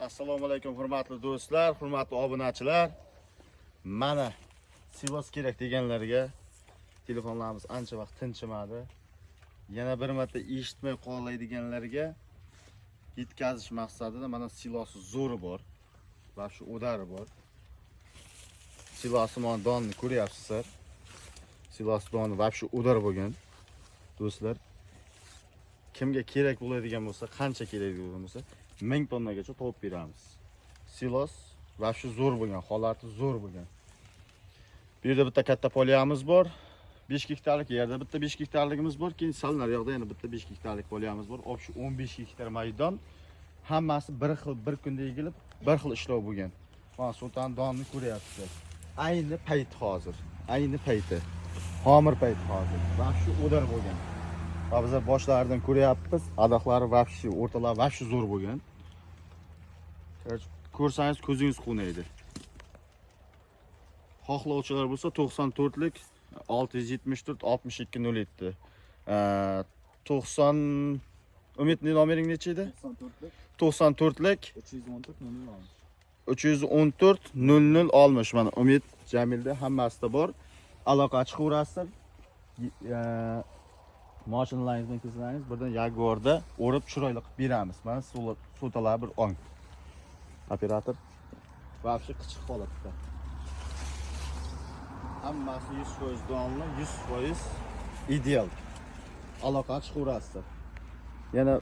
Assalomu alaykum, hurmatli do'stlar, hurmatli obunachilar. Mana, silos kerak deganlarga telefonlarimiz ancha vaqt tinchimadi. Yana bir marta eshitmay qoladiganlarga yetkazish maqsadida mana silosi zo'ri bor. Va shu удар i bor. Silosi, mana, donni ko'ryapsizlar. Silos doni вообще удар bo'lgan. Do'stlar, kimga kerak bo'ladigan bo'lsa, qancha kerak bo'lgan bo'lsa, 1000 tonnagacha topib beramiz. Silos вообще zo'r bo'lgan, holati zo'r bo'lgan. Bu yerda bitta katta поля miz bor. 5 gektarlik yerda bitta 5 gektarligimiz bor. Keyin sal naryoqda yana bitta 5 gektarlik поля miz bor. Общий 15 gektar maydon. Hammasi bir xil, bir kunda egilib, bir xil ishlov bo'lgan. Mana, sulton donni ko'ryapsizlar. Ayni payt hozir. Ayni payti. Xomir payti hozir. Вообще удар bo'lgan. Va bizlar boshlaridan ko'ryapmiz. Adoqlari вообще, o'rtalari вообще zo'r bo'lgan. Короче, ko'rsangiz ko'zingiz quvnaydi. Xohlovchilar bo'lsa, 94lik 674 62 07. 90. Umidni nomering necha edi? 94lik. 94lik. 314 00. 314 00 60. Mana, Umid Jamilda hammasida bor. Aloqa chiqaverasizlar. Mashinalaringiz bilan kelsangiz, birdan Jaguarda o'rib, chiroyli qilib beramiz. Mana, so'talar bir ong. Operator. Вообще qichiq holatda. Hammasi 100% donli, 100% ideal. Aloqa chiqaverasizlar. Yana